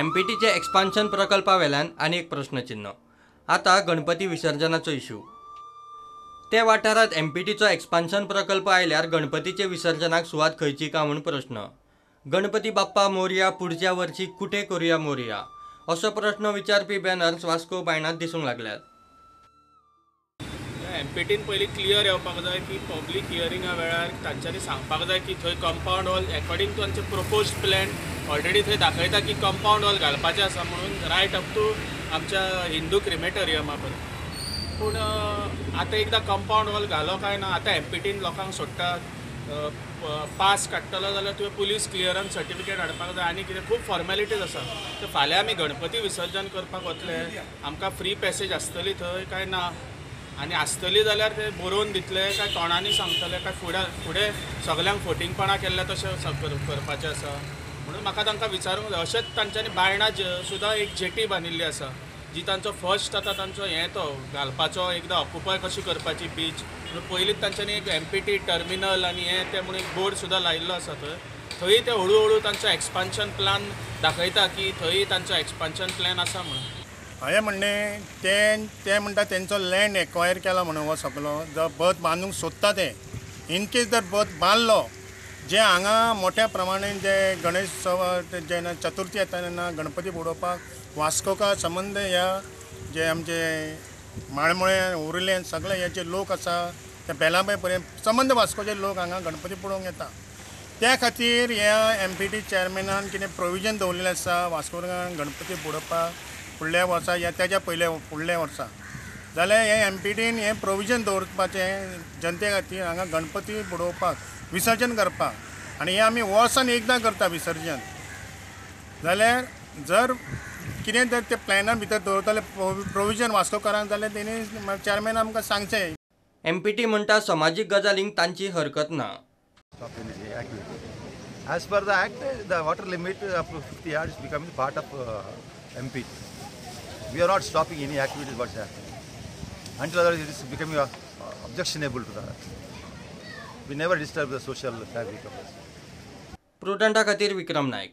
एमपीटीचे expansion प्रकल्पा वेल्यान आनी एक प्रश्नचिन्ह. आतां गणपती विसर्जनाचो इशू. ते वाठारांत एमपीटीचो एक्सपान्शन प्रकल्प आयल्यार गणपतीचे विसर्जनाक सुवात खंयची काय म्हूण प्रश्न. गणपती बाप्पा मोरया पुढच्या वर्षी कुठे करूया मोरया असो प्रश्न विचारपी बॅनर्स वास्को बायणात दिसूंक लागल्यात. एमपीटीन पयलीं क्लियर येवपाक जाय की पब्लीक हियरिंगा वेळार तांच्यांनी सांगपाक जाय की थंय कंपावंड वॉल एकॉर्डिंग टू आमचे प्रपोज्ड प्लॅन ऑलरेडी थंय दाखयता की कंपावंड वॉल घालपाचें आसा म्हणून रायट अप टू आमच्या हिंदू क्रिमेटोरियमा पर्यंत. पूण आतां एकदां कंपावंड वॉल घालो काय ना, आतां एमपीटीन लोकांक सोडटा, पास काडटलो जाल्यार तुवें पुलीस क्लियरन्स सर्टिफिकेट हाडपाक जाय आनी कितें खूब फॉर्मेलिटीज आसा. तर फाल्यां आमी गणपती विसर्जन करपाक वतले, आमकां फ्री पॅसेज आसतली थंय काय ना, आनी आसतली जाल्यार ते बरोवन दितले काय तोंडांनी सांगतले काय फुडें फुडें सगल्यांक फोटिंगपणां केल्लें तशें करपाचें आसा. म्हणून म्हाका तांकां विचारूंक जाय. अशेंच तांच्यांनी बायणा सुद्दां एक जेटी बांदिल्ली आसा जी तांचो फर्स्ट आतां तांचो हें तो घालपाचो एकदां ऑक्युपाय कशी करपाची बीच म्हणून पयलींच तांच्यांनी एक एमपीटी टर्मिनल आनी हें तें म्हणून एक बोर्ड सुद्दां लायिल्लो आसा थंय. थंय ते हळू हळू तांचो एक्सपान्शन प्लॅन दाखयता की थंय तांचो एक्सपान्शन प्लॅन आसा म्हणून. हांवें म्हणलें ते म्हणटा तेंचो लँड एक्वायर केला म्हणून हो सगलो जो बर्थ बांदूंक सोदता ते इनकेस जर बर्थ बांदलो जे हांगा मोठ्या प्रमाणे जे गणेश जेन्ना चतुर्थी येता तेन्ना गणपती बुडोवपाक वास्कोका संबंद ह्या जे आमचे माळमळे उरले सगळे हे जे लोक आसा ते बेलाबाय पर्यंत संबंद वास्कोचे लोक हांगा गणपती पळोवंक येता. त्या खातीर ह्या एमपीटी चेअरमॅनान कितें प्रोविजन दवरलेलें आसा वास्कोकार गणपती बुडोवपाक फुडल्या वर्सा या त्याच्या पयल्या फुडल्या वर्सा जाल्यार हे एमपीटीन हें प्रोविजन दवरपाचें जनते खातीर हांगा गणपती बुडोवपाक विसर्जन करपाक. आनी हें आमी वर्सान एकदां करता विसर्जन. जाल्यार जर कितें जर ते प्लॅना भितर दवरतले प्रोविजन वास्कोकारांक जाल्यार तेणी चेअरमॅन आमकां सांगचें. एमपीटी म्हणटा समाजीक गजालींक तांची हरकत ना. As per the act, the water limit up to 50 yards becoming part of MPT. We are not stopping any activities what's happening. Until otherwise it is becoming objectionable to the. We never disturb the social fabric of us. प्रुडंटा खातीर विक्रम नायक.